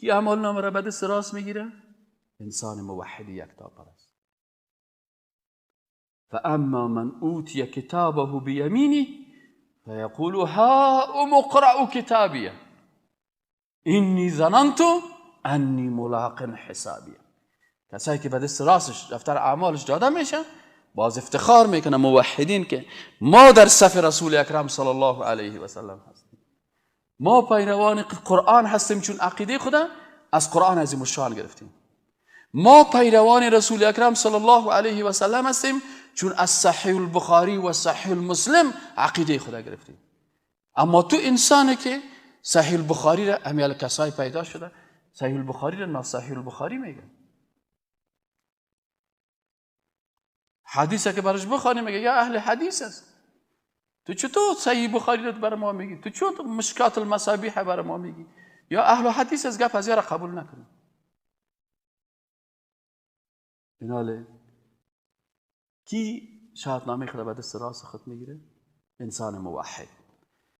کی اعمال نامه را به دست راست میگیره؟ انسان موحد یکتا پرست. فاما من اوتی کتابه بیمینه فیقول هاؤم اقرأوا کتابیه انی ظننت انی ملاق حسابیه. کسایی که به دست راستش دفتر اعمالش داده میشه باز افتخار میکنه موحدین که ما در صف رسول اکرم صلی الله علیه و سلم هستیم، ما پیروان قرآن هستیم، چون عقیده خدا از قرآن عظیم الشان گرفتیم. ما پیروان رسول اکرم صلی الله علیه و سلم هستیم، چون از صحیح البخاری و صحیح المسلم عقیده خدا گرفتیم. اما تو انسانی که صحیح البخاری را امیال کسای پیدا شده، صحیح البخاری را ناصحیح البخاری میگه، حدیثه که براش بخوانی میگه یا اهل حدیث است، تو چطور صحیح بخاری رو بر ما میگی؟ تو چطور مشکات المصابیح بر ما میگی؟ یا اهل حدیث از گپ از یارا قبول نکنی. ایناله کی شهادنامه خدا به دست راست خود میگیره؟ انسان موحد.